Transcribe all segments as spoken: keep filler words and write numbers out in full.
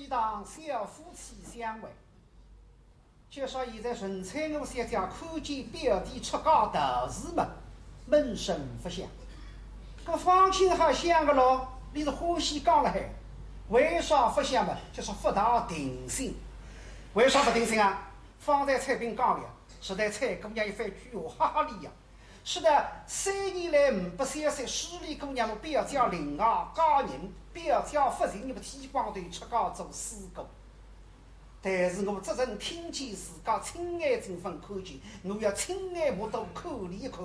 当小夫妻相会。就说现在陈翠娥小姐看见表弟出家道士嘛，闷声勿响。搿方卿好想个咯，俚是欢喜讲了海，为啥勿响嘛？就说勿大定心。为啥勿定心啊？方才采萍讲了，实在采姑娘一番鬼话吓吓俚呀。 说道三年来呒不消息，势利姑娘么表姐另外嫁人，表姐勿寻么剃光头出家做师姑。但是我只能听见，自家亲眼睛勿看见，我要亲眼目睹看俚一看，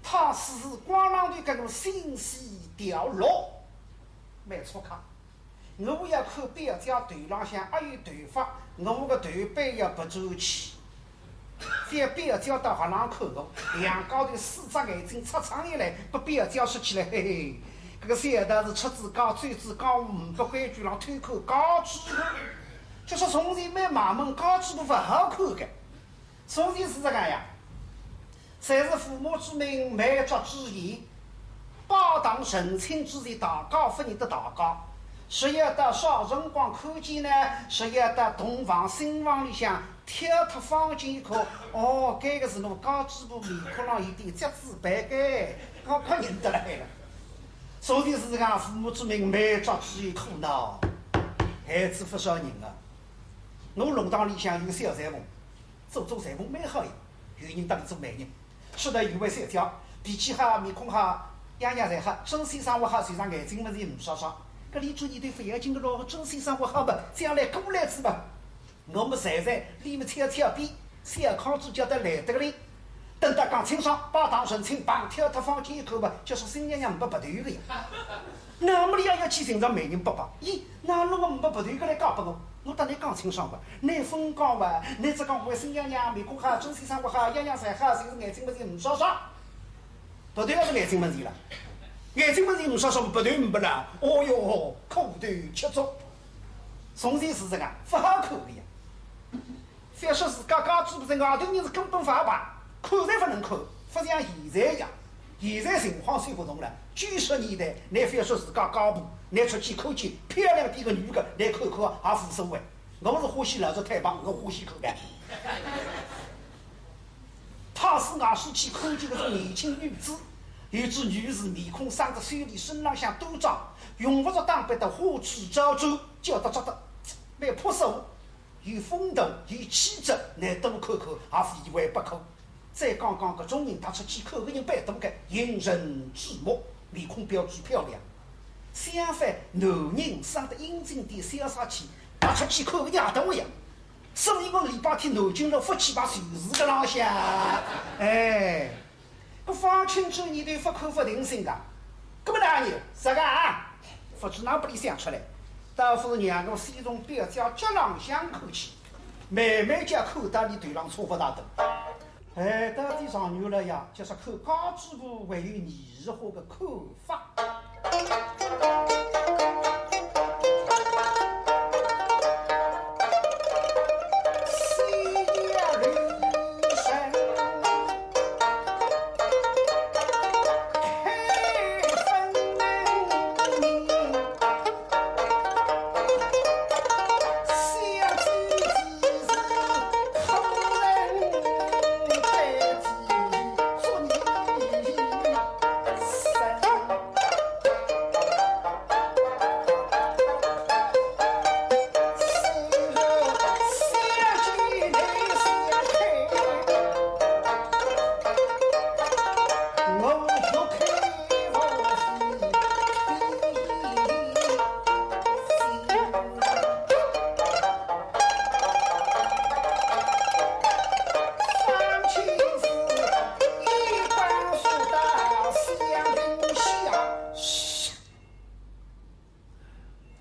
倘使是光浪头搿个信息掉落，蛮错卡。 我要看表姐头浪向阿有头发，我个头板要拔转去。覅表姐到搿浪看我，两家头四只眼睛擦窗一来，拨表姐说起来，嘿嘿，搿个小道士出仔家，走仔江湖，呒不规矩，浪偷看家主婆。就说从前蛮卖弄家主婆勿好看个，从前是搿个呀。 侪是父母之命，媒妁之言，拜堂成亲之前，大家勿认得大家。说要到啥辰光看见呢？说要到洞房新房里向挑脱方巾一看，哦，搿个是我家主婆面孔浪有点结子斑个，刚刚认得了海了。所以是讲父母之命，媒妁之言，苦恼，害仔勿少人啊。我弄堂里向有个小裁缝， 做做裁缝蛮好呀，有人搭俚做媒人。说道有位小姐，脾气好，面孔好，样样侪好，针线生活好，虽然眼睛门前呒啥啥。搿俚做一对勿要紧个咯，针线生活好嘛，将来过日子嘛。我么站在里面挑挑边，小康子叫得来得个哩。等到讲清爽，拜堂成亲，嘭，挑脱方巾一看嘛，就说新娘娘呒不白头个呀。 那么俚也要去寻着媒人伯伯，咦，哪能我呒不白头个来嫁拨我？我搭倷讲清爽个，倷勿讲哇，倷只讲我新娘娘面孔好，针线生活好，样样侪好，就是眼睛门前呒啥啥。白头还是眼睛门前了？眼睛门前呒啥啥，白头呒不啦？哦哟，苦头吃足。从前是搿个，勿好看个呀。 覅说自家家主婆，外头人是根本勿好碰，看侪勿能看，勿像现在呀。现在情况虽勿同了，九十年代，倷覅说自家家婆，倷出去看见漂亮点个女个，倷看看也无所谓。我是欢喜老实坦白，我欢喜看个。倘使外头去看见搿种年轻女子，有种女士面孔生得秀丽，身浪向端庄，用勿着打扮得花枝招展，叫得着得蛮朴素。 有风度，有气质，倷多看看，也无以为不可。再讲讲搿种人，踏出去看个人蛮多个，引人注目，面孔标致漂亮。相反，男人生得英俊点、潇洒气，踏出去看个人也多呀。所以我礼拜天南京路福气牌就是搿浪向，哎。 搿方卿转念头勿看勿定心个，搿么哪能？啥个啊？勿知哪能拨俚想出来，倒勿如让我先从表姐脚浪向看起，慢慢叫看到俚头浪差勿大多。哎，到底上头了呀，就是看家主婆还有艺术化个看法。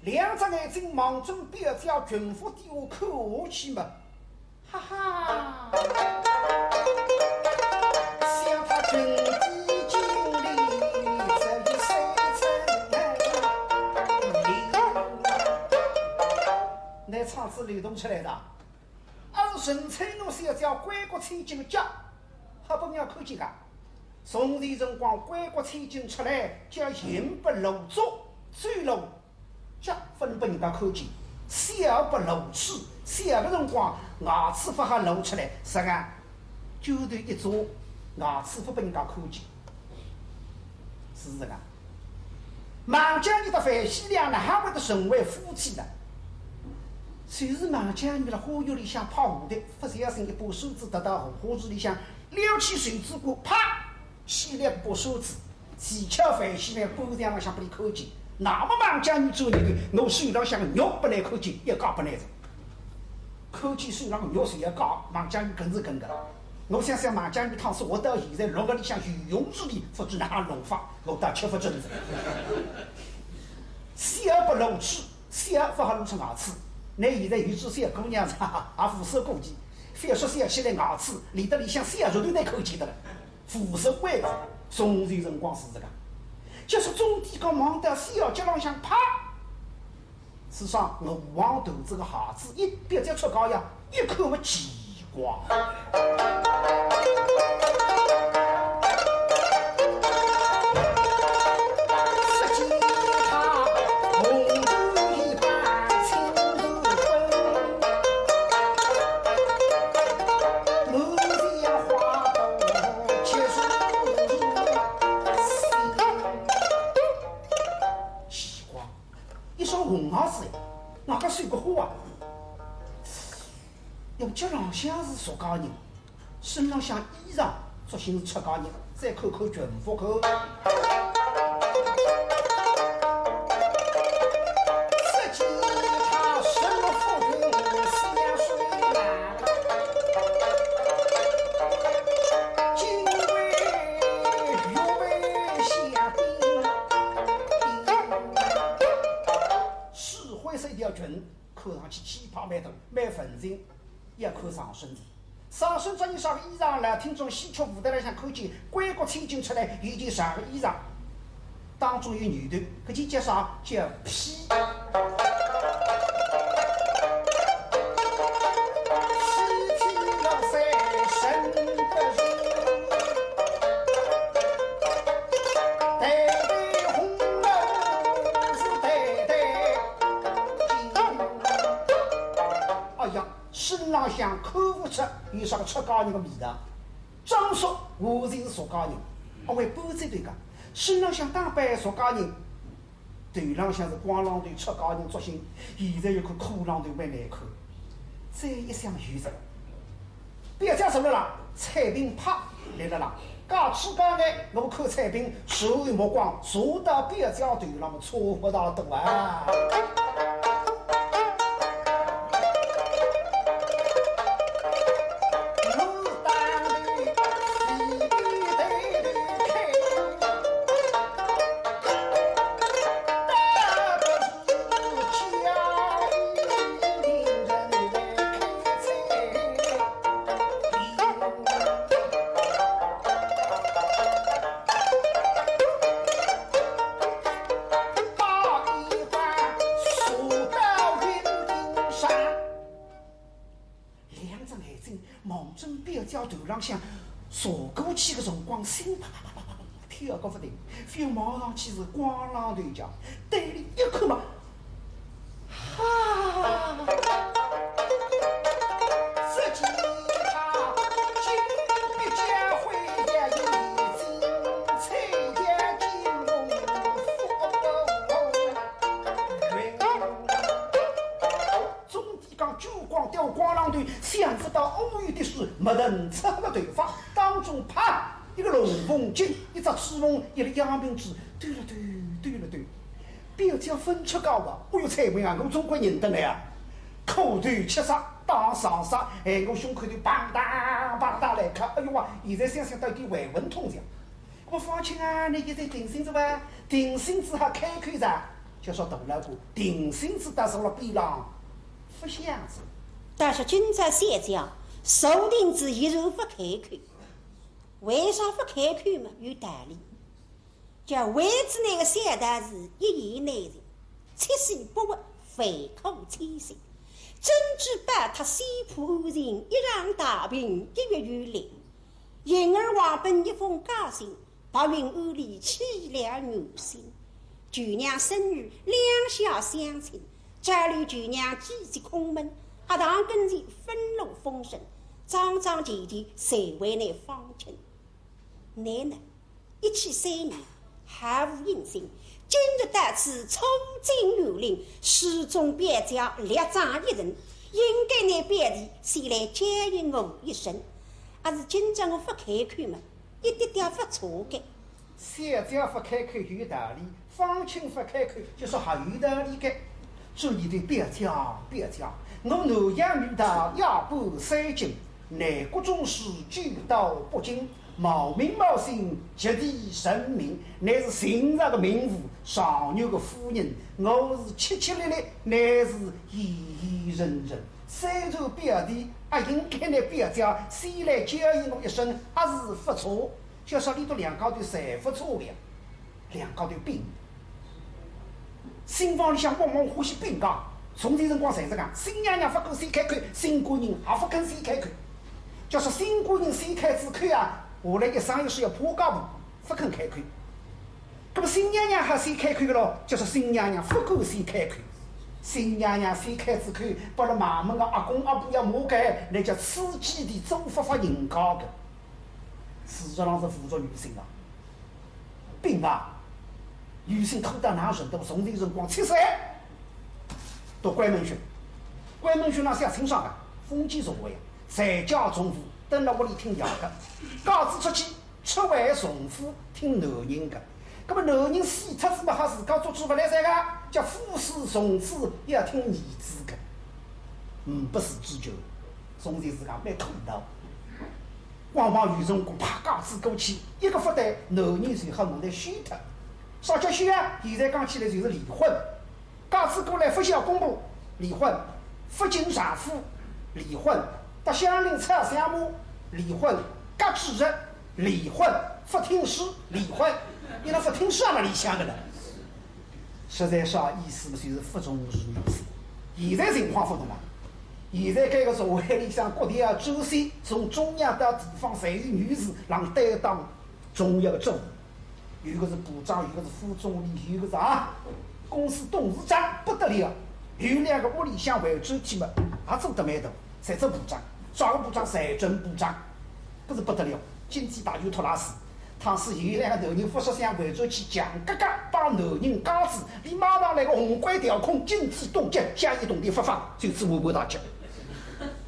两只眼睛望准表姐裙服底下看下去嘛，哈哈，想她裙底金领，这里三层楼。那唱词流动出来的，而是陈翠娥小姐归国千金的脚，好拨人家看见个。从前辰光归国千金出来，叫行不露足，走路 脚勿能拨人家看见，笑而不露齿，笑个辰光牙齿勿好露出来，啥个？就头一张牙齿勿拨人家看见，是搿个。孟姜女搭范喜良哪哈会得成为夫妻呢？就是孟姜女辣花园里向拍蝴蝶，勿小心一把扇子跌到荷花池里向，撩起袖子管，啪！ 起来拨扇子，恰巧范喜良半墙浪向拨伊看见，那么孟姜女做人的，我手浪向肉拨伊看见，一家拨伊着。看见手浪肉是一家，孟姜女梗是梗个。我想想孟姜女倘使活到现在，落辣里向游泳池里，勿知哪能弄法，我倒吃勿准哉。笑而不露齿，笑勿好露出牙齿。那现在有种小姑娘子，也无所顾忌，非要说笑起来牙齿，连得里向小舌头侪看见得了。 无所谓，从前辰光是搿个，就是总得讲望到小脚浪向拍，是啥？我望头这个孩子一别家出家呀，一看么奇怪。只见他红头一把青头婚，满面花 奇怪，一双红鞋子，外加绣个花啊？要脚浪向是俗家人，身浪向衣裳，作兴是出家人，再看看裙服看。只见他身着红色水衫， 金围玉围香镫，紫灰色一条裙，看上去气派蛮大，蛮文静，要看上身子。上身着件啥个衣裳呢？听众戏曲舞台浪向看见关公千金出来，有件啥个衣裳？ 当中有女的，搿件叫啥？叫披。披披绿衫身不净，戴戴红帽是戴戴金。哎呀，身浪向看勿出有啥个出家人个味道。 装束完全是俗家人，阿会搬仔对个，身浪向打扮俗家人，头浪向是光浪头出家人作兴，现在一看骷郎头蛮难看。再一想有哉，覅讲什么啦，采萍拍来了啦，介出家呢，我看采萍所有目光，所到覅讲头浪么差勿大多啊。 两只眼睛望准表姐头浪向射过去个辰光，心啪啪啪啪啪啪跳个勿停，覅望上去是光浪头家，对伊一看嘛，哈！只见伊金碧交辉呀，眼睛彩呀金凤。 总得讲聚光雕光浪头，想勿到乌云的水，墨腾赤黑个头发，当中啪一个龙凤髻，一只珠凤，一粒阳明珠，对了对，对了对。表姐勿出家哇，哎哟，采萍啊，我总归认得来啊。苦头吃煞，打伤煞，哎，我胸口头砰当砰当来敲，哎哟哇，现在想想到底还昏痛着。 我方卿啊，侬现在定心仔伐？定心仔好开口哉。就说大老倌定心仔搭坐了边浪，勿响哉。但是今朝小姐坐定仔依然勿开口，为啥勿开口嘛？有道理。叫为仔那个小道士一言难尽，七死八活，费苦千辛。珍珠宝塔仙葩案情，一场大病一月有来。 幸而王本一封假信，白云庵里起了疑心。舅娘孙女两下相请，家里就让姐姐空门，阿堂跟前分落风声，桩桩件件侪为难方卿。难呢，一去三年，毫无音信。今日到此，冲进园林，书中表姐列状一人，应该拿表弟先来接应我一声。阿是今朝我勿开口嘛，一点点勿错个。 小姐勿开口有道理，方卿勿开口就说还有道理个。祝你的表姐，表姐，我南阳女道夜半三更，南国宗师九道北京，冒名冒姓，极地神明，乃是寻常个民妇，上流个夫人，我是吃吃力力，乃是言言忍忍。虽然表弟阿应该拿表姐先来接应我一声，阿是勿错。 就说俚笃两家头侪勿错个呀，两家头并。新房里向往往欢喜并家，从前辰光侪是讲，新娘娘勿肯先开口，新官人也勿肯先开口。就说新官人先开仔口啊，下来一生一世要怕家婆，勿肯开口。那么新娘娘还先开口个咯，就说新娘娘勿敢先开口。新娘娘先开仔口，拨了外门个阿公阿婆要骂个，那叫此地做法法人家个。 事实上是侮辱女性啊，并啊，女性拖到哪程度，从前辰光七岁，读关门训，关门训浪向清爽个，封建社会啊，在家从父，蹲辣屋里听爷个，嫁仔出去，出外从夫，听男人个。那么男人死脱仔嘛，好自家做主勿来三个，叫夫死从子，要听儿子个，嗯，勿是主角。 从前是讲蛮苦恼。往往有辰光，啪，嫁仔过去，一个勿对，男人就好弄来休脱。啥叫休啊？现在讲起来就是离婚。嫁仔过来勿孝公婆，离婚；勿敬丈夫，离婚；搭乡邻吵相骂，离婚；轧主席，离婚；勿听书，离婚。伊拉勿听书也辣里向个呢。 实在啥意思嘛，就是勿重视女性。现在情况勿同了，现在搿个社会里向各地啊，周边从中央到地方，侪有女士让担当重要的职务。有个是部长，有个是副总理，有个是啊，公司董事长，不得了。有两个屋里向回转去嘛，也做得蛮大，侪做部长，啥个部长？财政部长，搿是不得了，经济大权托拉斯。 倘使有两个男人勿识相，回转去犟嘎嘎帮男人戒指，伊马上来个宏观调控，经济冻结，下一动地发放，就此完完大吉。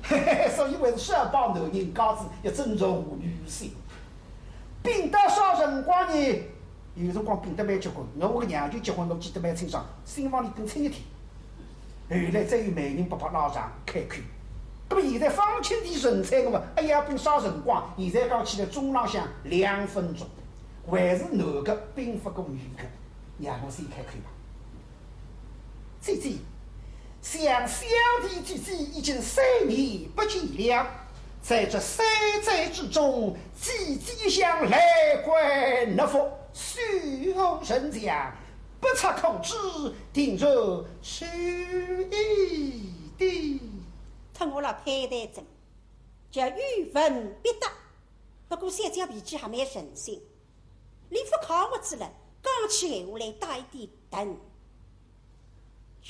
嘿嘿嘿，所以还是少帮男人戒指，要尊重女性。并到啥辰光呢？有辰光并得蛮结棍，我个娘舅结婚，我记得蛮清爽，新房里并亲一天。 后来再有媒人伯伯拉场开口。那么现在方卿提人才个嘛，哎呀，并啥辰光？现在讲起来，钟浪向两分钟，还是男个并勿过女个，让我先开口吧。姐姐，想小弟姐姐已经三年不见了，在这三载之中，姐姐一向来怪难服，虽无人讲， 不测可知，定然是你的。托我老太太真，叫语文必答。不过小姐脾气还蛮任性，俚勿考核仔了，讲起闲话来带一点疼。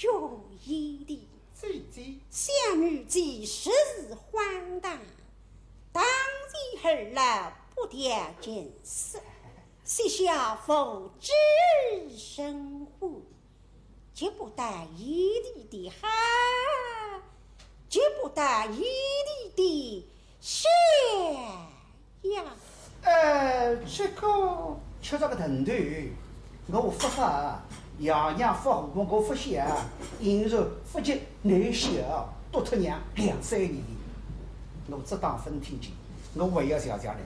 有一点，姐姐，小女子实是荒唐，当年儿老不调情事， 膝下无知生活，及不得一滴的汗，及不得一滴的血呀。呃，这个吃着个疼头，我勿发，爷娘勿和我勿晓，因为勿及你晓，多脱娘两三年，我只当勿听见，我还要谢谢你。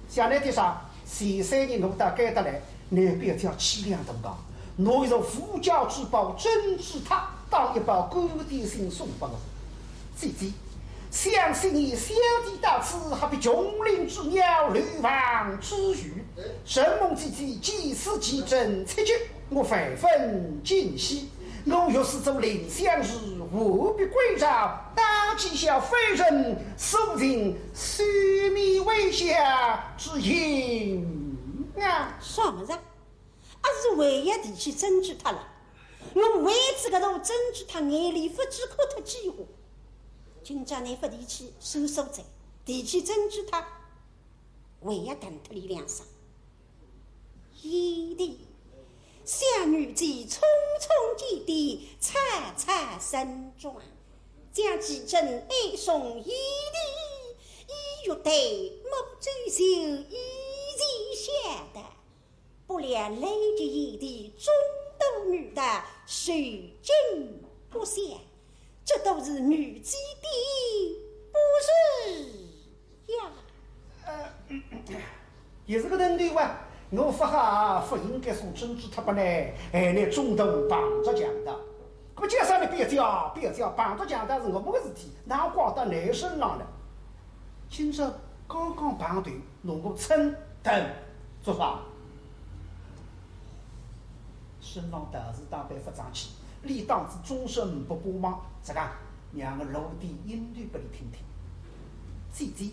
谢你点啥？前三年我到该搭来，拿表姐气量大个，拿一座无价之宝珍珠塔当一包干点心送拨我。姐姐，想昔年小弟到此，好比穷林之鸟，流亡之鱼，承蒙姐姐见识见证，切记我万分敬惜。 我若是做蔺相如，何必归朝，当几小非人，所尽须弥为下之幸啊！啥物事？阿是还要提起珍珠塔了？我为仔搿个珍珠塔眼泪勿止哭脱几化。今朝倷勿提起收收哉，提起珍珠塔，还要疼脱俚两声。贤弟，小女子匆匆几点，草草成妆，将其珍爱送贤弟，意欲对母祝寿，贤弟晓得。 不料累及贤弟中途遇盗，受惊不响，这都是愚子的不是呀。呃，也是个人对吧？我勿好，勿应该送珍珠塔拨倷，哎，倷中途碰着强盗。那么介绍倷表姐，表姐碰着强盗是我们的事体，哪怪到倷身上了？今朝刚刚碰头， 拿我称等做啥？身浪道士打扮勿争气，理当是终身不帮忙，这个让我露点音头拨俚听听。姐姐，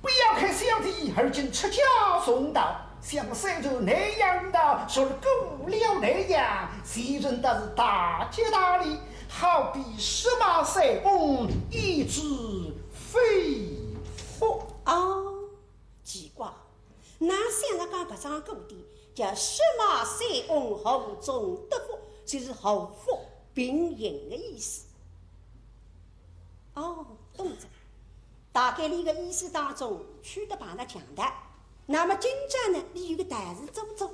不要看小弟而今出家修道，像山头南阳道，说了过了南阳，前人倒是大吉大利，好比石马山翁，一直飞佛。哦， 奇怪，哪想得讲搿桩古典叫什么塞翁河中得福，就是祸福并行的意思。哦，懂哉。大概俚个意思当中，去得碰着强盗，那么今朝呢，俚有个道士做做，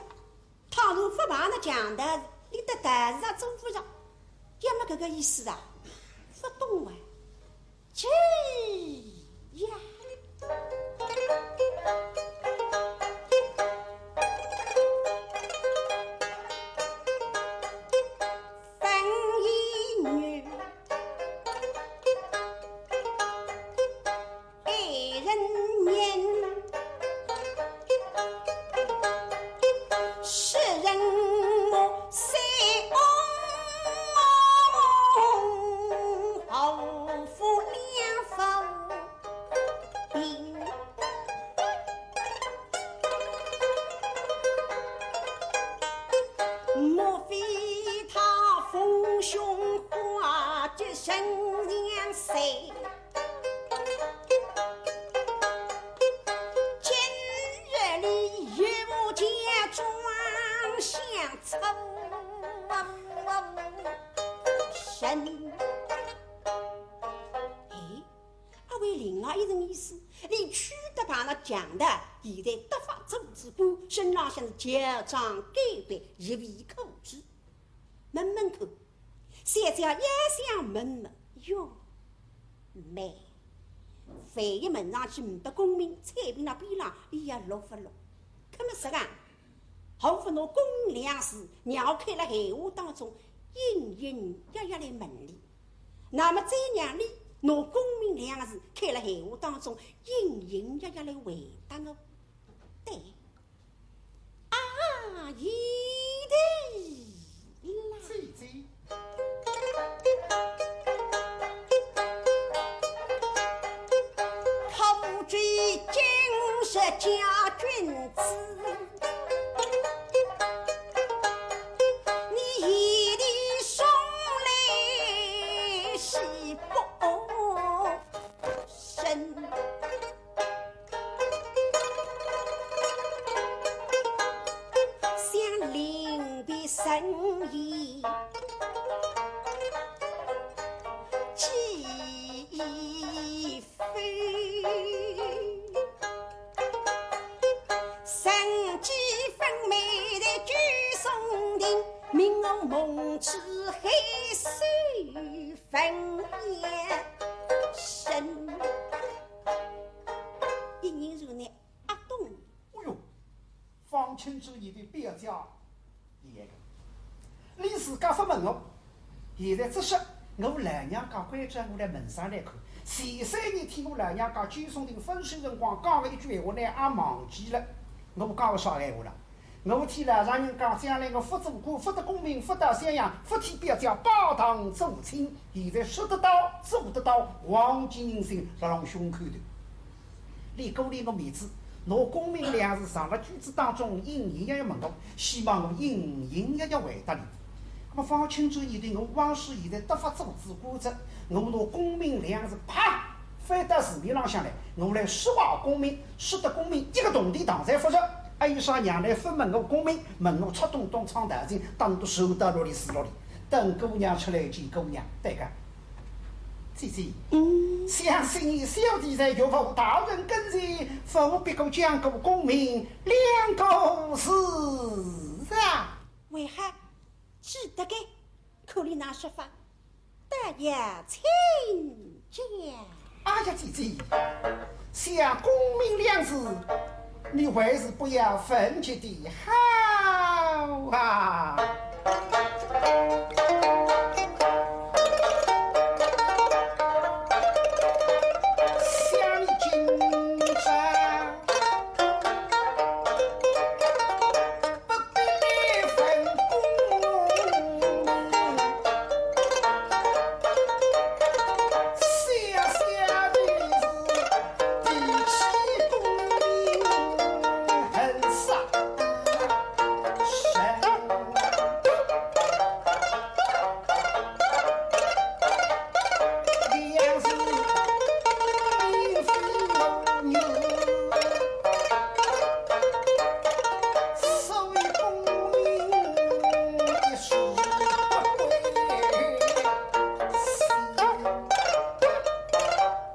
倘若勿碰着强盗，俚搭道士也做勿着，要么搿个意思啊，勿懂啊。 这样。分一女，爱人言，世人我虽翁，后夫两夫 莫非他逢凶化吉，神仙谁？今日里有家庄相凑神。哎， 阿为另外一层意思，俚去得碰着强盗，现在得法做仔官，身浪向是乔装改扮，一位可知。问问看，小姐也想问问，哟，妹，万一问上去呒不功名，彩屏那边浪，伊也落勿落。那么实梗，何不拿功名两字，让我刻勒闲话当中，隐隐约约来问俚。 那么再让俚拿功名两个字刻勒闲话当中，隐隐约约来回答我。对，啊，贤弟啦。姐姐。可知今日假君子， 你一定送来喜报神，想临别神意，寄 飞。神机分明的九松亭，命我梦之黑水分烟深。一人如你阿懂。哎哟，方卿之言的表姐 第一个，你自家勿问我，现在只说我老娘家关照我来问上来看，前三年替我老娘家九松亭分手辰光讲了一句闲话呢，也忘记了。我讲个啥闲话了？我替老丈人讲，将来我勿做官，勿得功名，勿到襄阳，勿替表姐拜堂做亲。现在说得到，做得到，黄金印信辣浪胸口头。 你顾怜我面子，拿功名两字藏辣句子当中，隐隐约约问我，希望我隐隐约约回答你。那么方卿转念头，我横竖现在得法做仔官哉，我拿功名两字啪翻到字面浪向来，我来说话功名，说得功名一个铜钿当然勿值，还有啥娘来勿问我功名，问我出洞洞闯大进，当都收到落里是落里。等姑娘出来见姑娘，对个。姐姐，嗯。想昔日小弟在岳父大人跟前，勿必过讲过功名两个字啊。为何？ 记得个，可怜那说法，大爷请讲。哎呀，姐姐，想功名两字，你还是不要问起的好啊。想你今朝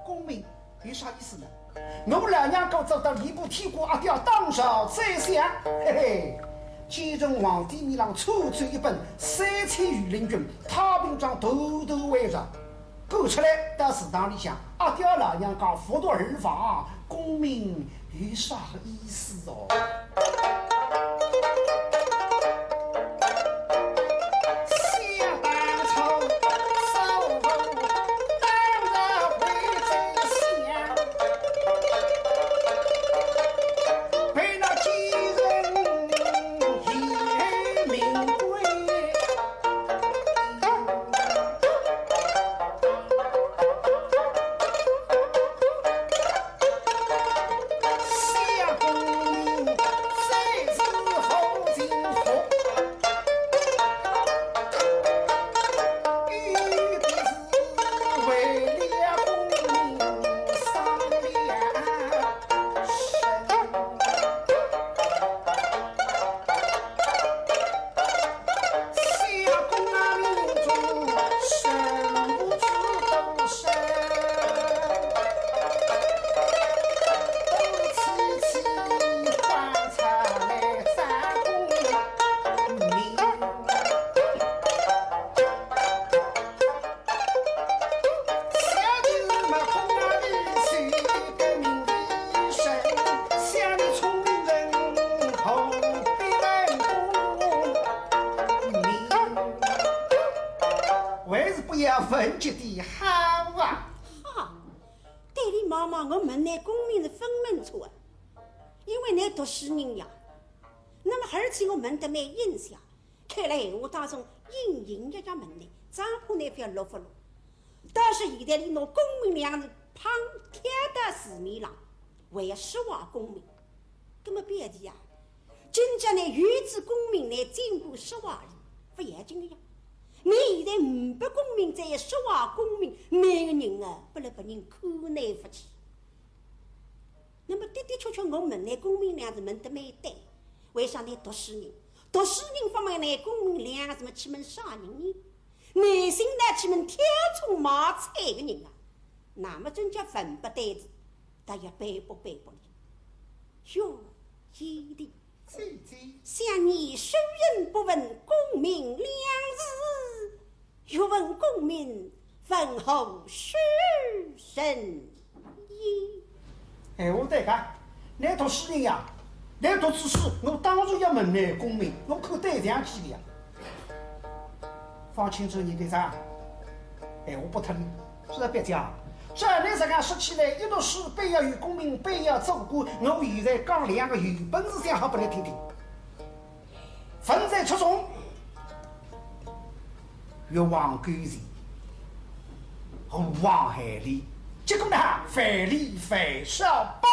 功名有啥意思呢？我老娘家做到吏部天官，阿爹当朝宰相，嘿嘿，奸臣皇帝面浪抽抽一本，三千御林军，太平庄团团围着。 赶出来到祠堂里向，阿爹老娘家服毒而亡，功名有啥意思哦？想当初，祖父当朝为宰相，被那奸臣严明贵 还是不要问起的好啊。哈，对俚妈妈，我问倷功名是勿问错啊，因为倷读书人呀。那么而且我问得蛮隐下， 开了闲话当中隐隐约约问倷，只怕倷覅落勿落。但是现在俚拿功名两字嘭贴到字面浪，还要说话功名。那么表弟啊，今朝倷有仔功名，倷进步说话哩，勿要紧的呀。倷现在呒不功名，再要说话功名，倷个人啊，拨人拨人看倷勿起。 那么的的确确，我问倷功名两字问得蛮对，为啥？倷读书人，读书人方面倷功名两字么去问啥人呢？倷现在去问挑葱卖菜个人啊，那么真叫文不对字，倒要背不背不哩。哟，贤弟，姐姐，想你书人不问功名两字， 欲问功名，问候书人也。闲话对个，倷读书人呀，倷读仔书，我当然要问倷功名，我看对象去的呀。方卿转念头，闲话不听，是不要讲。照倷实梗说起来，一读书必要有功名，必要做官，我现在讲两个有本事相好拨倷听听。 文才出众，越王勾践，吴王阖闾，结果呢，范蠡、范少伯，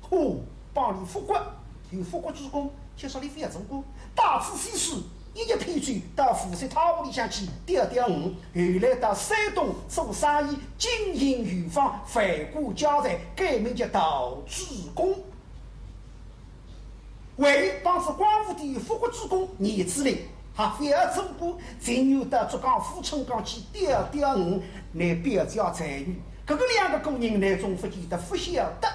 嚯，帮倷复国，有复国之功，就说倷覅做官，大慈善事，一日偏转到无锡太湖里向去钓钓鱼，后来到山东做生意，经营油坊，万贯家财，改名叫陶志公。为帮助光武帝复国主公严子陵，还覅做官，情愿到浙江富春江去钓钓鱼，拿表姐才女。搿个两个古人，倷总勿见得勿晓得。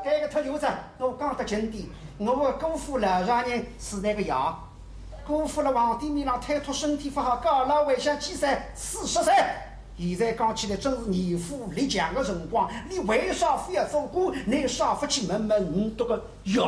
搿个忒远哉，我讲得近点，我个姑父老丈人是倷个爷。姑父勒皇帝面浪推脱身体勿好，告老还乡，几岁？四十岁。 现在讲起来真是年富力强的辰光，倷为啥覅做官？倷啥勿去问问倷搿个爷？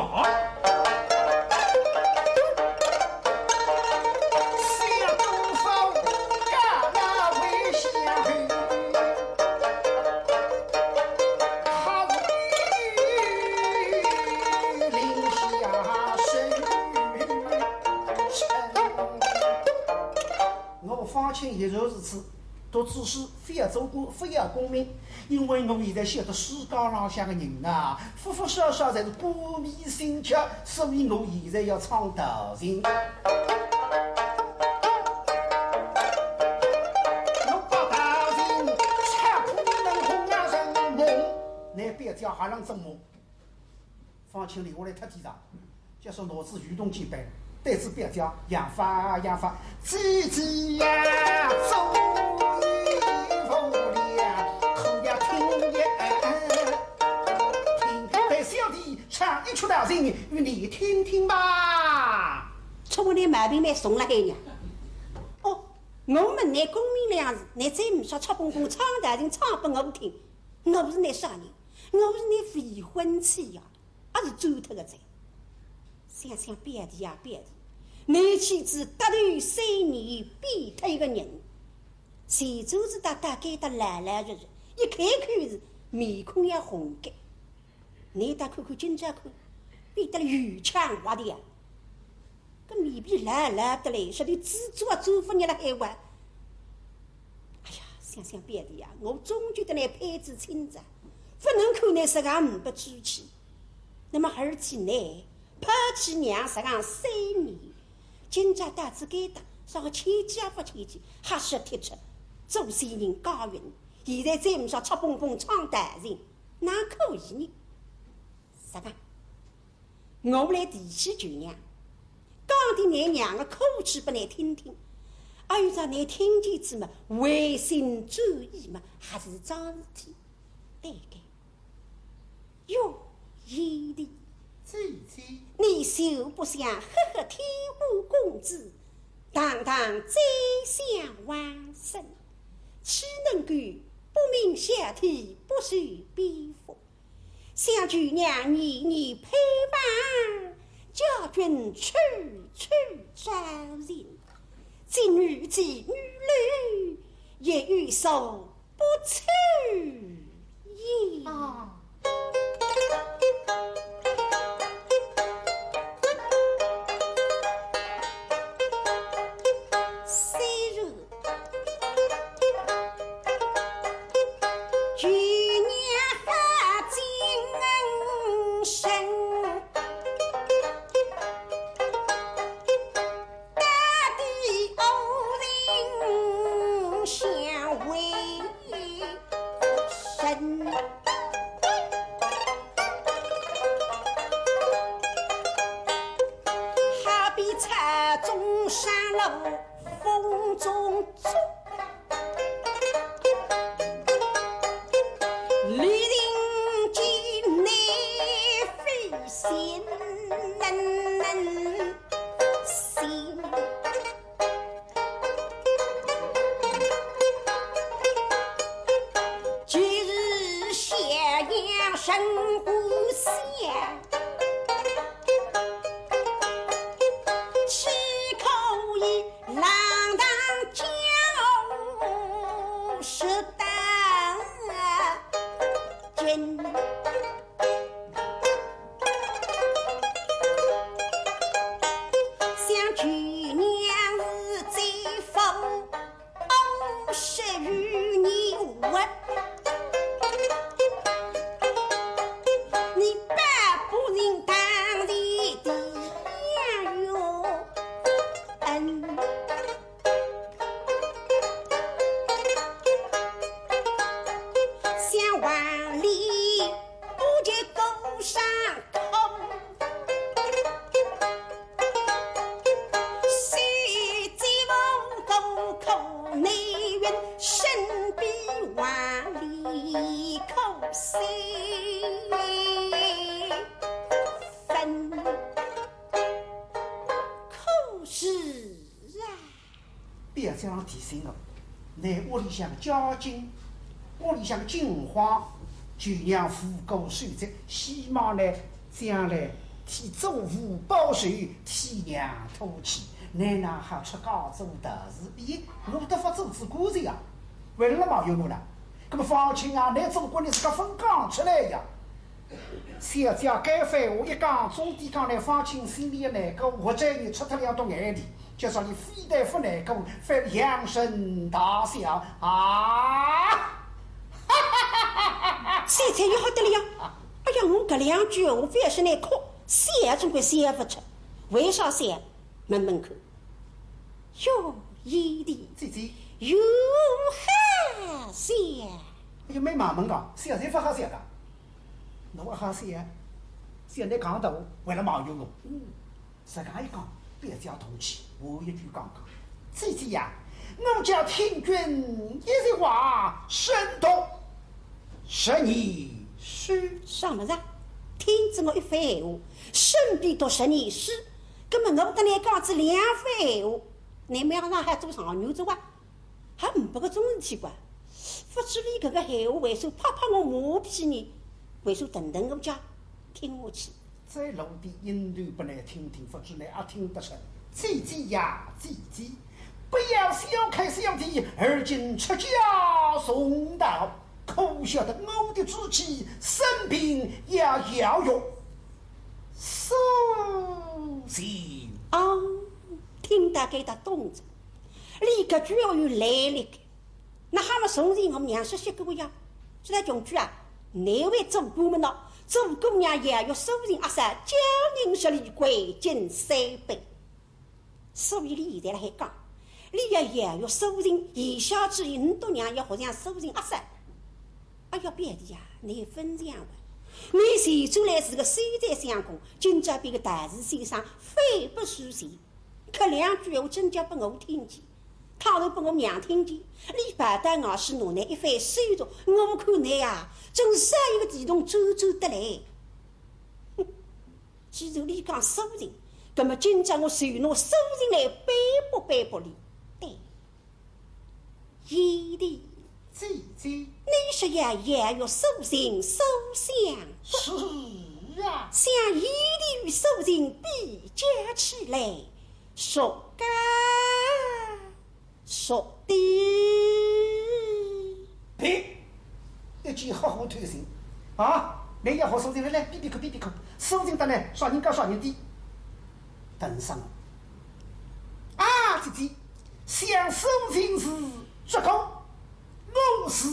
我方卿亦然如此，读仔书，覅做官，覅功名，因为我现在晓得世界浪向个人呐，多多少少侪是官迷心窍，所以我现在要唱道情。我把道情唱出来，能哄人入梦，倷覅叫还能做梦。 方卿留下来忒低哉，就说拿仔渔筒简板，对仔表姐，杨发，杨发，姐姐呀，做衣服了，可要听一听，待小弟唱一曲道情，与你听听吧。出我的毛病蛮重了海呀。哦，我问倷功名两字，倷再勿说出蹦蹦唱道情唱拨我听，我是倷啥人？ 我是倷未婚妻呀，也是走脱个哉。想想表弟呀，表弟，倷妻子搭头三年变脱一个人，前头子搭搭该搭老老实实，一开口是面孔要红个。倷搭看看今朝看，变得了油腔滑调。 搿面皮老老得来，说的蜘蛛啊，做勿热了海哇。哎呀，想想表弟呀，我总觉得倷配仔亲哉，勿能看倷实梗呒不志气。那么而且呢，抛弃娘实梗三年，今朝到仔该搭，啥个牵记也勿牵记，瞎说贴出，做仙人家运，现在再勿说出蹦蹦唱道情，哪可以呢？啥个？ 我来提起舅娘，讲点倷娘个苦处拨倷听听，阿有啥倷听见仔嘛，回心转意嘛，还是桩事体。对个。哟，贤弟，姐姐，你休不想赫赫天下公子，堂堂宰相王孙，岂能够不明孝悌，不修边幅？ 想舅娘年年盼望，家眷处处招人，今日寄女楼，也有所不测也。啊。虽然 舅娘好精神，到底何人相为人？好比草中上落，风中 里人见你非心能心。今日襄阳城故乡，岂可以 浪荡江湖是当今。旧娘是再婚五十余年活，你百不能当的相怨恩。 想万里不及高山口，谁知我苦苦难忍，身比万里苦虽分。可是啊， 表姐提醒我，㑚屋里向家境，屋里向境况，就让无辜受罪，希望呢，将来替祖父报仇，替娘吐气。㑚哪哈出家做道士？咦，我都勿做仔官哉呀，为了嘛有我呢？那么方卿啊，㑚做官的自家勿讲出来呀？ 小姐该番话一讲，总抵讲来方卿心里也难过，或者你出脱两滴眼泪，就说你非但勿难过，反而扬声大笑啊！小姐要好得了呀！哎呀，我搿两句闲话覅说难哭，笑总归笑勿出。为啥笑？问问看。哟，贤弟，姐姐。有好笑。哎呀，蛮纳闷个，笑侪勿好笑个。 侬阿好笑，笑得讲到为了埋怨我。嗯，实梗一讲，表姐动气，我一句讲讲。姐姐呀，我家听君一席话，胜读十年书。啥物事啊？听仔我一番闲话，胜比读十年书。葛末我搭倷讲仔两番闲话，倷马上还做状元哉哇？ 还呒不搿种事体个。勿知俚搿个闲话为啥拍拍我马屁呢？为啥顿顿我讲听下去？再露点音头拨倷听听，勿知倷阿听得出。姐姐呀，姐姐，不要小看小弟，而今出家从道，可晓得我的志气，生平也要学苏秦。啊，听到该搭懂哉。 俚搿句闲话有来历个，哪哈么从前我娘说过个呀，说来穷鬼啊，难为做官么喏，做姑娘也要学苏秦阿嫂教人十里，跪敬三拜。所以俚现在辣海讲，俚要学苏秦，言下之意，倷笃娘要学像苏秦阿嫂。哎呀，表弟呀，倷勿像哇，倷前转来是个秀才相公，今朝变个道士先生，反不如前。 搿两句闲话真叫拨我听见，倘若拨我娘听见，俚跑到外势拿倷一番羞辱，我看倷啊，真是一个地洞钻钻得来。哼，既然俚讲苏秦，葛末今朝我就拿苏秦来扳驳扳驳俚。对，贤弟， 姐姐。你说呀，也要苏秦苏相国。是啊。想贤弟与苏秦比较起来，孰高孰低？别，一记好好推行啊！你要好苏秦来，来，比比看，比比看，苏秦搭呢，啥人高啥人低？等上。啊，姐姐，想苏秦是足高， 我是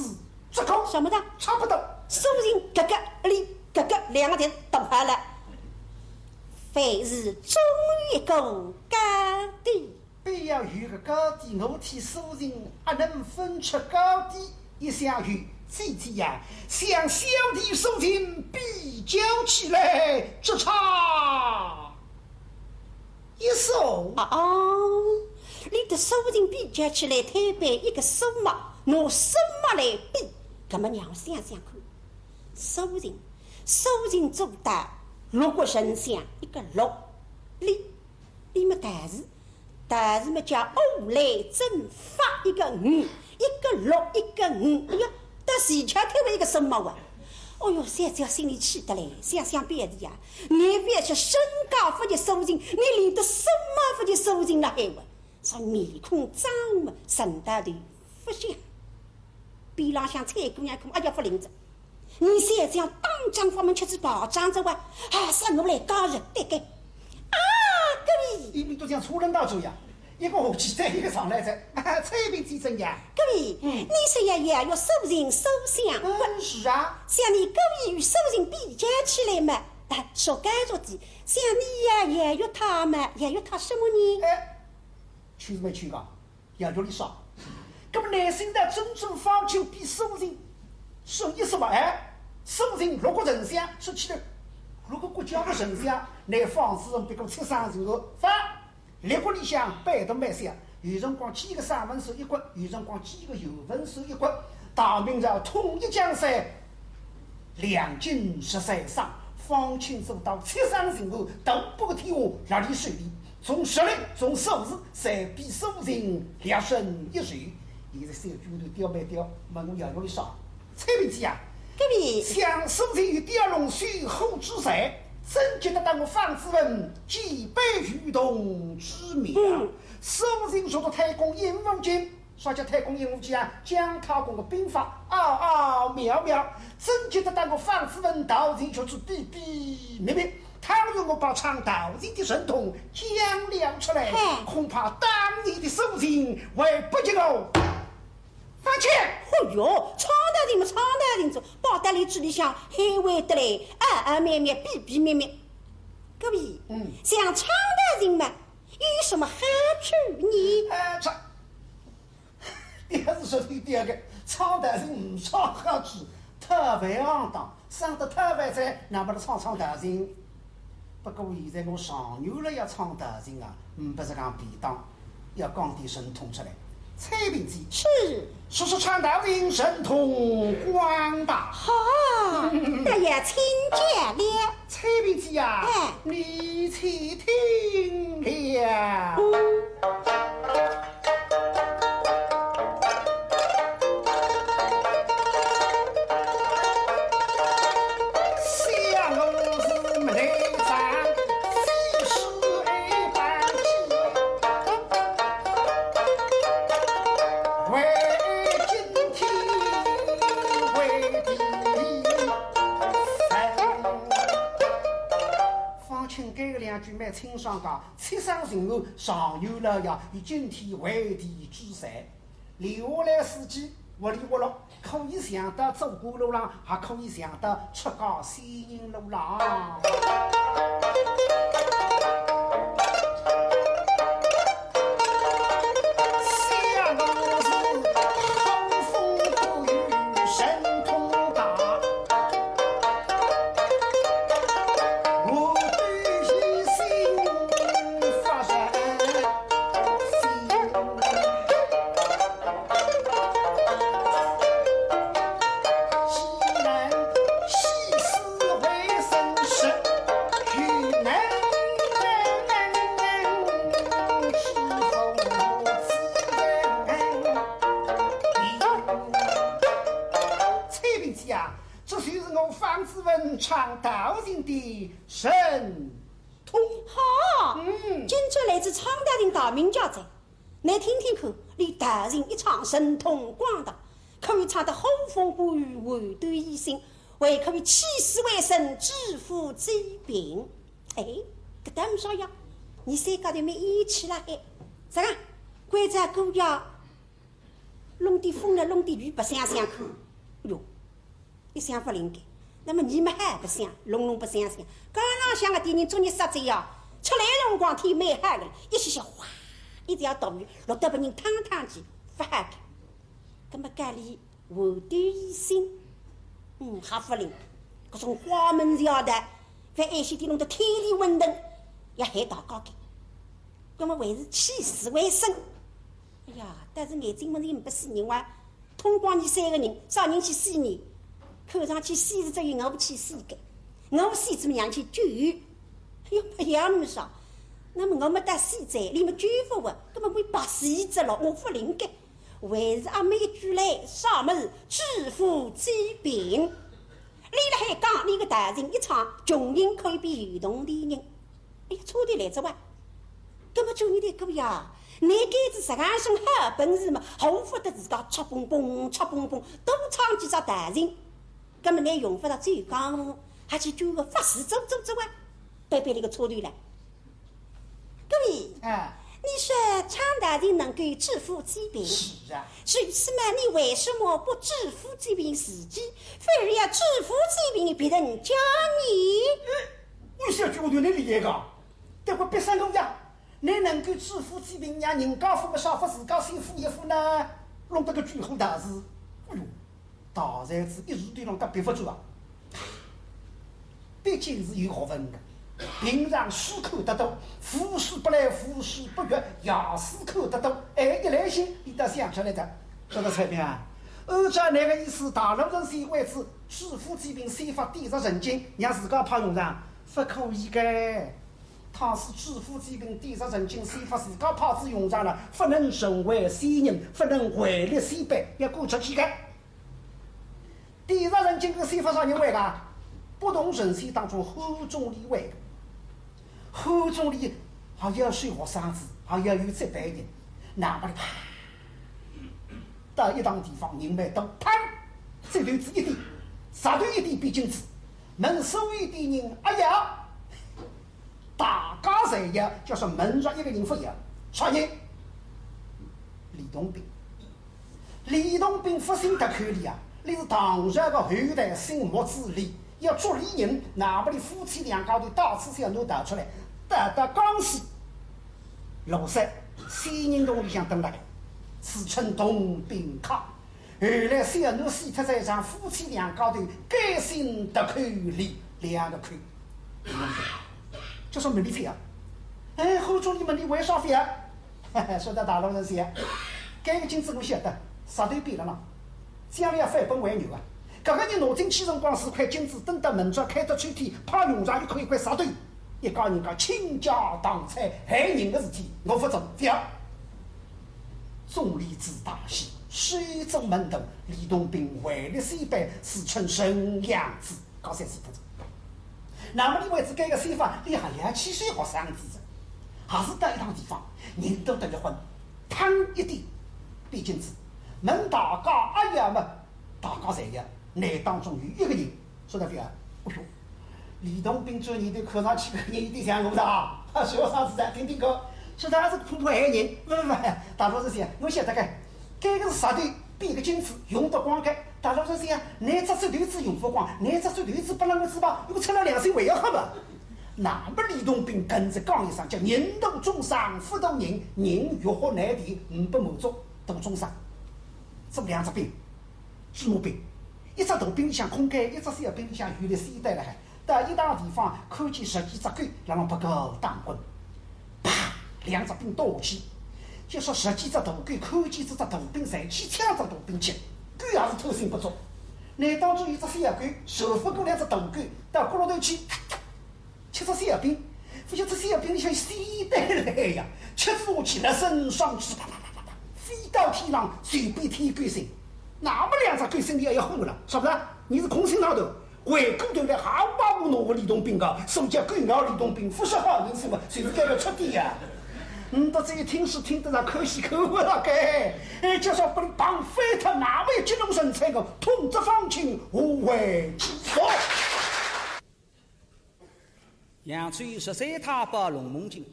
足高。什么的？差不多。苏秦格格里格格两个字读好了，凡事总有一个高低。必要有个高低，我替苏秦阿能分出高低？一想有，姐姐呀，想小弟苏秦比较起来，只差 一手。哦，哦，你搭苏秦比较起来，推扳一个苏嘛，拿苏嘛来比，搿么让我想想看。苏秦，苏秦做得六国丞相，一个六，你，你么道士，道士么叫五雷震发，一个五，一个六，一个五，哎呀，搭齐巧推扳一个苏嘛哇。 哦哟，小姐心里气得来，想想表弟呀，你覅说身高勿及苏秦，你连得苏嘛勿及苏秦了还勿？说面孔涨么，神道头勿响。边浪向采萍姑娘一看，哎呀，勿灵哉，你小姐当众发问吃仔败仗哉哇，还是我来解释对个。啊，各位，你，你都像粗人到这样，一个下去再一个上来哉。采萍姐怎样？各位，嗯。你说呀，要有苏秦苏相国。嗯，是啊。想你各位与苏秦比较起来嘛，哎，说该说的，像你呀，也有他嘛，也有他什么呢？哎，去是没去过？ 杨局里说，那么耐心的真正方卿比苏秦，说一说嘛，哎，苏秦六国丞相，说起来，六个国家的丞相，乃方卿比个七省巡按，反，列国里向版图蛮小，有辰光几个省份算一国，有辰光几个县份算一国，大明朝统一江山， 两京十三省，方卿做到七省巡按，大半个天下落俚手里，从实力，从数字，侪比苏秦略胜一筹。现在小鬼头刁蛮刁，问我杨局里说，采萍姐啊，各位，想苏秦有雕龙绣虎之才，怎及得到我方子文几百余铜之妙？嗯。苏秦学得太公引无间， 啥叫太公引无间啊？姜太公的兵法奥奥妙妙，怎及得到我方子文道情却是秘秘密密。倘若我把唱道情的神通讲了出来，嘿。恐怕当年的苏秦会不及我方卿。哦哟，唱道情嘛唱道情哉，包在俚嘴里向还会得来，啊啊咩咩，秘秘密密。各位，嗯。像唱道情嘛，有什么好处呢？呃，唱 第二是说的第二个，唱道情呒啥好处，讨饭行当，省得讨饭哉，那么唱唱道情。不过现在我状元了要唱道情啊，呒不实梗便当，要讲点神通出来。采萍姐，是。说说唱道情神通广大。好，那也请讲了。 采萍姐呀，哎。你且听了。想我是没长，几时爱把你为今天为地 方卿搿个两句蛮清爽个，七省巡按，状元了呀，有惊天为地之才。留下来四句，活里活络，可以想到做官路浪，也可以想到出家修行路浪。 采萍姐啊，这就是我方子文唱道情的神通。好，嗯。今朝来仔唱道情大名家哉， 倷听听看，俚道情一唱神通广大，可以唱得呼风唤雨、万端疑心，还可以起死回生、致富济贫。哎，搿倒呒啥呀，伲三家头蛮义气啦哎。啥个？关照姑爷弄点风了，弄点雨，白相相看。哟， 一想勿灵个，那么伲么还白相，弄弄白相相，刚刚想个点人作孽煞哉呀，出来辰光天蛮好个，一歇歇哗，一条大雨落得拨人趟趟去，勿好个。葛么家里万端疑心，嗯，还勿灵，搿种花门邪道，万一歇点弄得天理混沌，要害大家个。葛么还是起死回生。哎呀，但是眼睛么是勿死人哇， 通光伲三个人，啥人去死呢？看上去死是只有我去死个，我死怎么样去救？哎哟，勿要那么说，那么我么搭死哉，俚么救勿活，葛么我白死一只咯，我勿灵个。还是阿末一句来，啥物事？致富济贫。俚辣海讲，俚个道情一唱，穷人可以变有铜钿人。 哎呀，错头来哉哇！葛么做人个姑爷，倷该是实梗种好本事嘛，何勿得自家吃蹦蹦，吃蹦蹦，多唱几只道情。葛么倷用勿着走江湖，还去救个法事做做做哇，扳扳俚个错头来。你，哎。你说张大人能够致富济贫，是啊。如此嘛，你为什么不致富济贫自己，反而要致富济贫别人家呢？哎，我小舅，我对你厉害个，得过别三个呀，你能够致富济贫呀，人家富个啥，勿自家先富一富呢？弄得个鬼火大事。哎哟， 大才子一时头浪搭别勿住啊。毕竟是有学问的，平常书看得多，无书不来，无书不阅，夜书看得多，哎，一来兴，伊倒想出来的。说到这边啊，按照那个意思，大陆人是为此致富济贫，先发典籍圣经，让自家派用场，勿可以个。倘使致富济贫，典籍圣经先发自家派仔用场了，勿能成为仙人，勿能位列仙班，要赶出去个。 典籍圣经搿个先发啥人会个？不同神仙当中，汉钟离会个。汉钟离还要收学生子，还要有接班人，那么啪，到一趟地方，人蛮多，砰，石头子一点，石头一点变金子，问所有的人，哎呀，大家侪要，就是问着一个人勿要，啥人？吕洞宾。 吕洞宾勿姓特口吕啊，伊是唐朝个后代，姓木子李，要捉伊人，那么伊夫妻两家头带仔小囡逃出来，到到江西。老三，仙人洞里向蹲辣海，自称洞宾客。后来小囡死脱再上，夫妻两家头改姓特口吕，两个口。就说问伊勿要啊。哎，汉钟离问伊为啥勿要啊？ 说到大陆人是啊，搿个金子我晓得，石头变了啦，将来要返本还原啊。搿个人拿进去辰光是块金子，等到明朝开得抽屉，啪，用场一块一块石头，一家人家倾家荡产，害人的事体，我勿做，勿要。钟离子大喜，收做门徒，吕洞宾位列仙班，自称神阳子。 搞三四分钟。那么伊为仔搿个说法，伊还要去收学生子，还是到一趟地方，人多得结棍，砰一点，变金子，问大家，哎呀么，大家侪要，那当中有一个人说得勿要，哎哟，吕洞宾转念头看上去搿个人有点像我的啊，收学生子的，听听看，说他是个普普闲人，勿勿勿，大陆人是，我晓得个， 搿个是石头变个金子，用得光个。大陆人是呀，拿只手头子用勿光，拿只手头子拨了我子吧，又出了良心还要黑吧。那么吕洞宾跟着讲一声，叫人度众生，佛度人，人欲壑难填，呒不满足度众生。做两只饼，芝麻饼，一只大饼里向空间，一只小饼里向有粒仙丹辣海。 到一趟地方，看见十几只狗辣浪白搞打滚，啪，两只饼倒下去。就说十几只大狗看见搿只大饼，侪去抢只大饼吃，狗也是贪心不足。那当中有只小狗，绕勿过两只大狗，到角落头去，吃只小饼，勿晓得小饼里向仙丹辣海呀，吃下去了身上去，啪啪啪啪啪，飞到天上，随便天狗心。那么两只狗心里也要火了，晓得伐？你是空心肠头， 回过头来，还把我拿个吕洞宾啊，什么叫狗咬吕洞宾，勿识好人是嘛，就是搿个出点呀。嗯，到这一听是听得上可喜可贺了该，哎，就说拨伊碰翻脱，那么一激动神采个，统制方卿，无为之所。扬州十三太保龙梦金，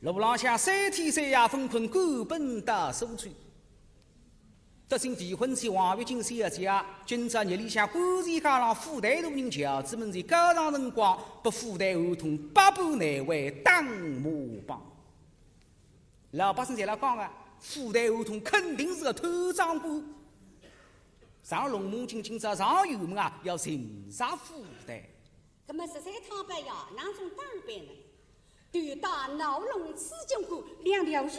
路浪向三天三夜勿困，赶奔到苏州。 得信未婚妻王月金小姐，今朝日里向观前街浪府台大人轿子门前告状辰光，拨府台胡同百般难为打骂帮。老百姓侪辣讲啊，府台胡同肯定是个贪赃官。像龙梦金今朝上衙门啊，要寻着府台。葛末十三太保爷哪种打扮呢？头戴闹龙紫金冠，两条如意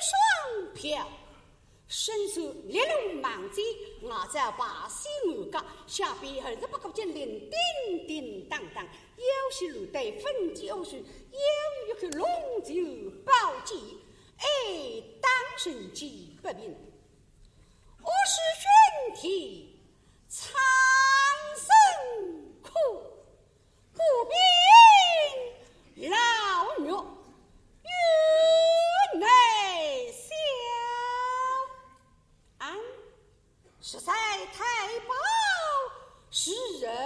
双飘， 身穿烈龙蟒襯，外罩白丝马甲，下边二十八股金领叮叮当当，腰系绿带粉底乌须，腰有一口龙泉宝剑，爱打人间不平，恶使玄天苍生苦。 孤凭老弱与内销。俺实在太保是人也。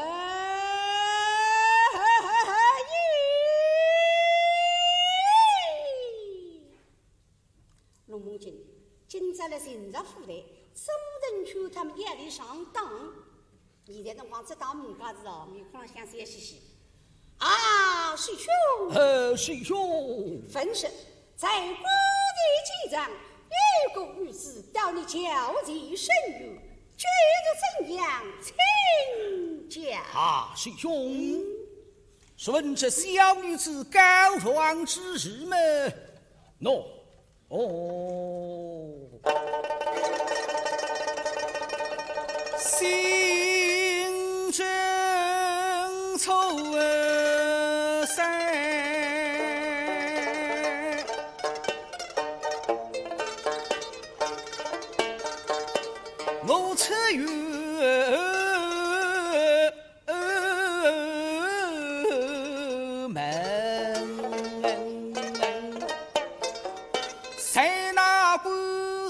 梦境，今朝来寻着副队，总能劝他们夜里上当。现在辰光，这当门家子哦，面孔浪向笑嘻嘻。啊，师兄，呃，师兄。闻说在古地几丈，有个女子到你轿前伸冤，究竟怎样？请讲。啊，师兄，嗯。 说闻这小女子告状之事么？喏，哦，心中愁三，我出于 门，在那古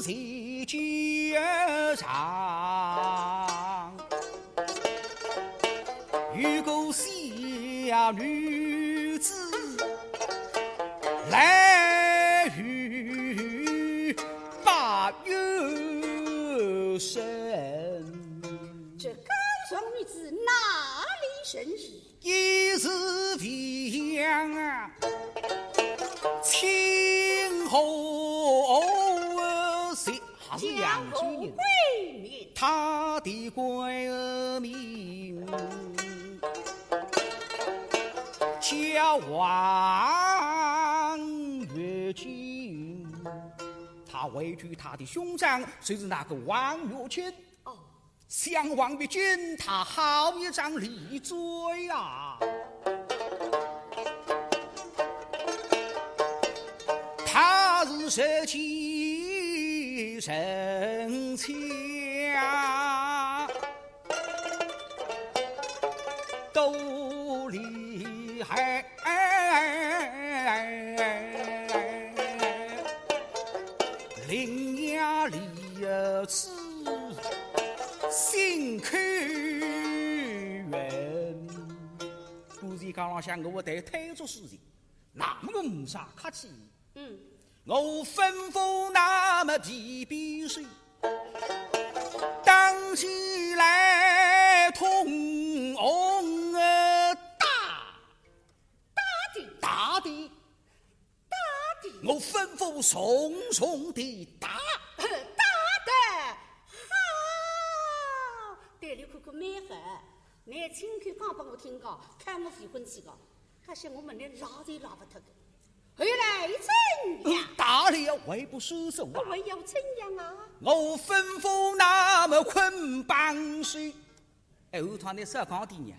地街上，有个小女子来与拜冤神。这告状女子哪里人氏？ 也是未央啊，清河县，还是扬州人。她的官名叫王月清，她为救她的兄长，就是那个王月清。哦。 想王月清，他好一张利嘴呀！他是实际人情啊，都厉害。 伶牙俐齿，心口圆。古地街浪向我得推着事情，那么我没啥客气。嗯。我吩咐那么皮鞭手，当起来通红的打。 打的，打的，打的。我吩咐重重地打。打得好！对俚看看蛮好，倷亲口讲拨我听个，看我未婚妻个，可惜我问倷拉侪拉勿脱个。后来怎样？打了还不收手啊？还要怎样啊？我吩咐那么捆绑手。 哎，后头呢，少讲点呀。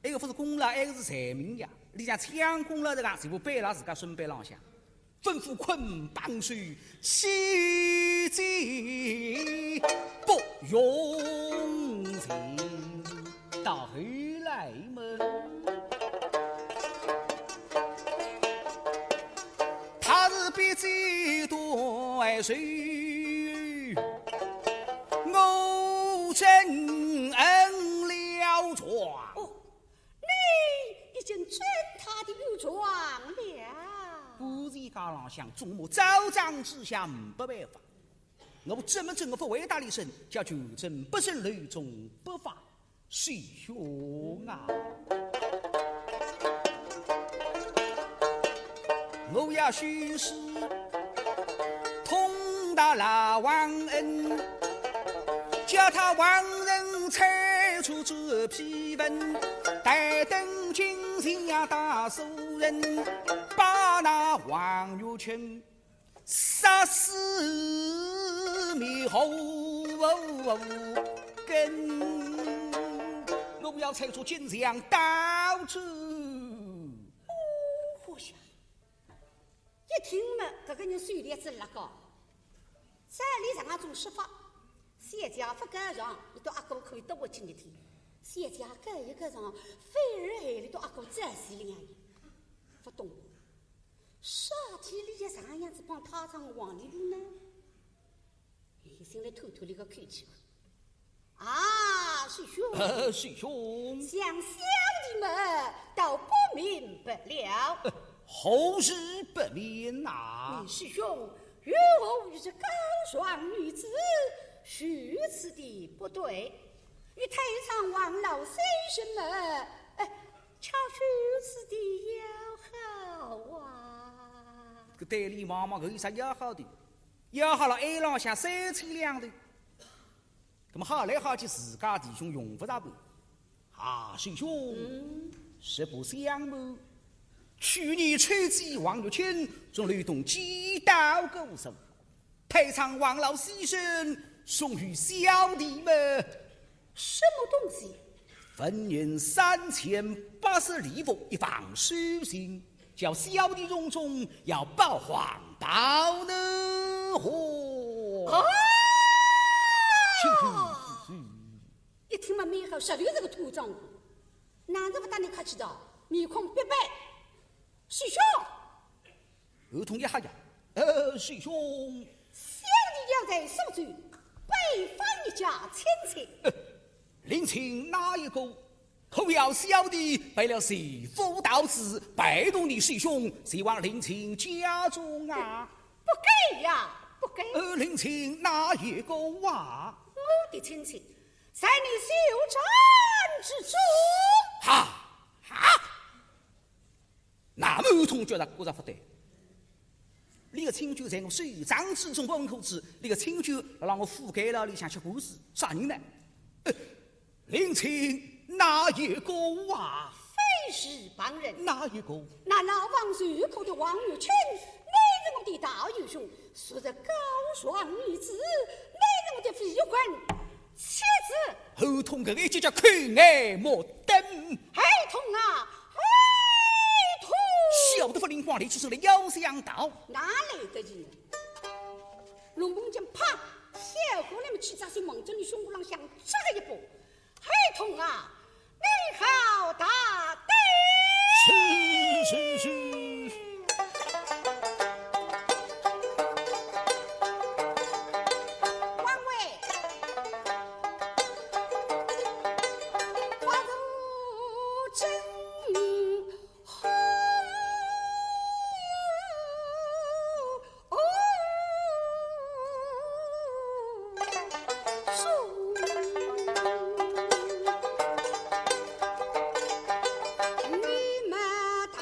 埃个勿是功劳，埃个是罪名呀。俚像抢功劳这个，全部背辣自家身背浪向。吩咐捆绑手，千万不用情。到后来么， 他是必须断手，我真应了状。哦，你已经准他的冤状了。古地街浪向众目昭彰之下，没办法。我这么这么不回答一声，叫求证不胜楼中不发。 师兄啊，我要许是通达老王恩，叫他王仁猜出这批文，待等今日呀大苏人，把那王玉清 杀死灭后根。我要拆除金墙刀子。哦，好呀。一听嘛，搿个人手里子辣个，照理上啊种说法，小姐勿告状，伊笃阿哥可以多活几日天。小姐告一告状，反而害伊笃阿哥早死了呀。勿懂。 啥体理由啥样子帮太上皇里路呢？伊心里透透了个口气。啊，师兄，呃，师兄。想小弟们倒不明白了。呃，何事不明啊？嗯，师兄，何与这高尚女子如此的不对？与太上皇老先生呢，哎，恰如此的要好啊。搿对俚望望，搿有啥要好的？要好了，埃浪向三千两头。那么好来好去，自家弟兄用勿着问。啊，师兄，嗯。实不相瞒，去年秋季王玉清从楼洞击倒过身，太上皇老先生送与小弟么，什么东西？纹银三千八十粒物，一封书信，叫小弟从中要报皇报呢。哦。啊！请听。一听嘛，蛮好，实头是个土丈夫，哪能勿搭俚客气的？面孔别白。师兄，侯通一吓呀，呃，师兄，小弟要在苏州拜访一家亲戚。呃，邻亲哪一个？可要小弟拜了徐福道士，陪同你师兄前往邻亲家中啊？不敢呀，不敢。呃，邻亲哪一个啊？我的亲戚，在你袖珍之中。哈哈！那么侯通觉着觉着勿对，俚个亲眷在我袖珍之中，勿可知，俚个亲眷辣辣我府监牢里向吃官司，啥人呢？呃，邻亲哪一个啊？非是旁人。哪一个？那牢房受苦的王玉清，乃是我的大舅兄，昨日告状女子，乃是我的未婚妻子。侯通搿个一记叫口眼目瞪。侯通啊，侯通！晓得勿灵光，立起身来要想逃。哪来得及呢？龙凤剑啪，跳过来么，气煞心望着俚胸脯浪向扎一把。侯通啊，你好大胆！是，是，是。王维，花如真 你们打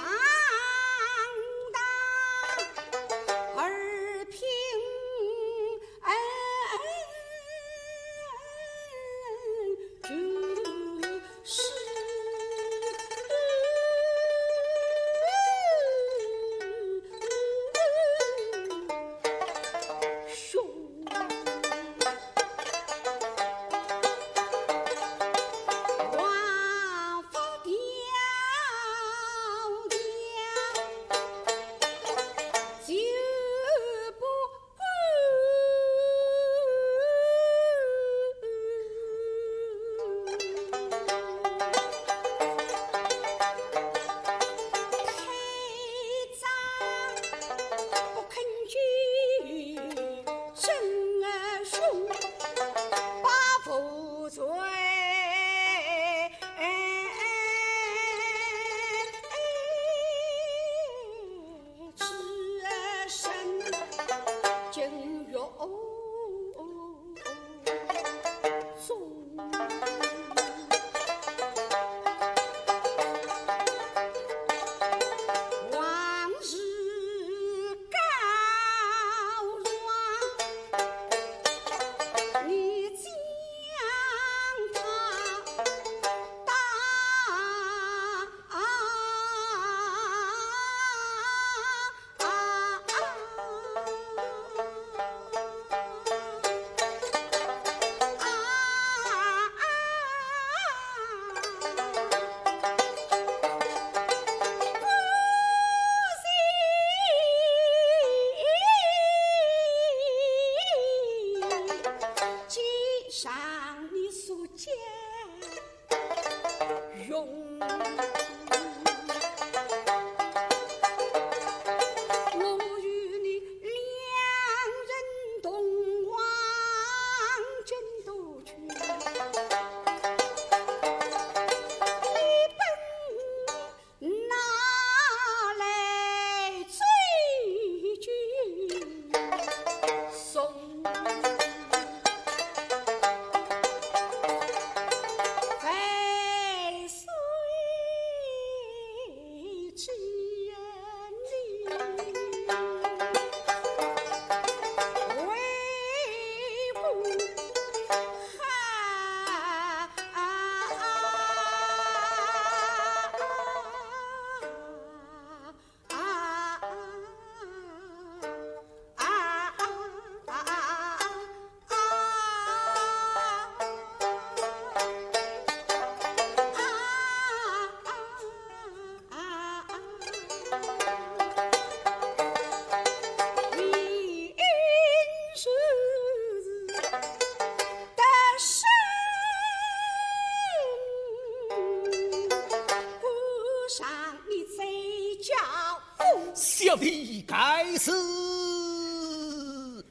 的该死。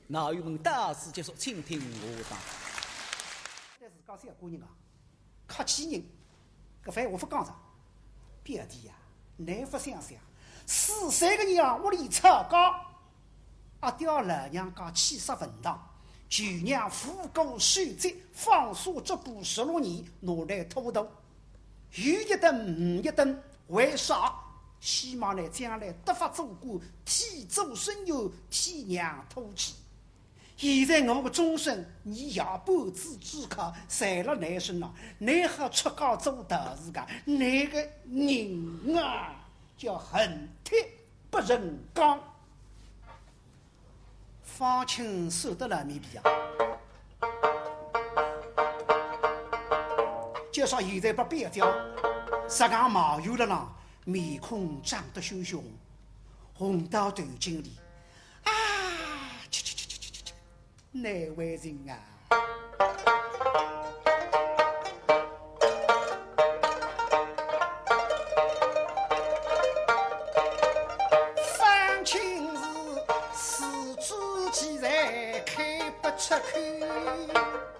闹剧大事结束，请听下档。但是讲小姑娘啊，客气人，搿番话勿讲啥。表弟呀，倷勿想想，四三个人啊，屋里吵架，阿爹老娘家气煞坟堂，舅娘无辜受责，纺纱织布十六年，拿来拖大。 有一顿没一顿，为啥？希望呢，将来得法做官，替祖孙有，替娘透气。现在我个终身，你爷半子之靠，侪辣倷身上，倷还出家做道士个，倷个人啊，叫恨铁不成钢。 方卿受得了面皮啊。就说现在拨表姐实梗埋怨了啦，面孔涨得血红，红到头颈里。啊，去去去去去去去，难为情啊！方卿是 自己侪开不出口。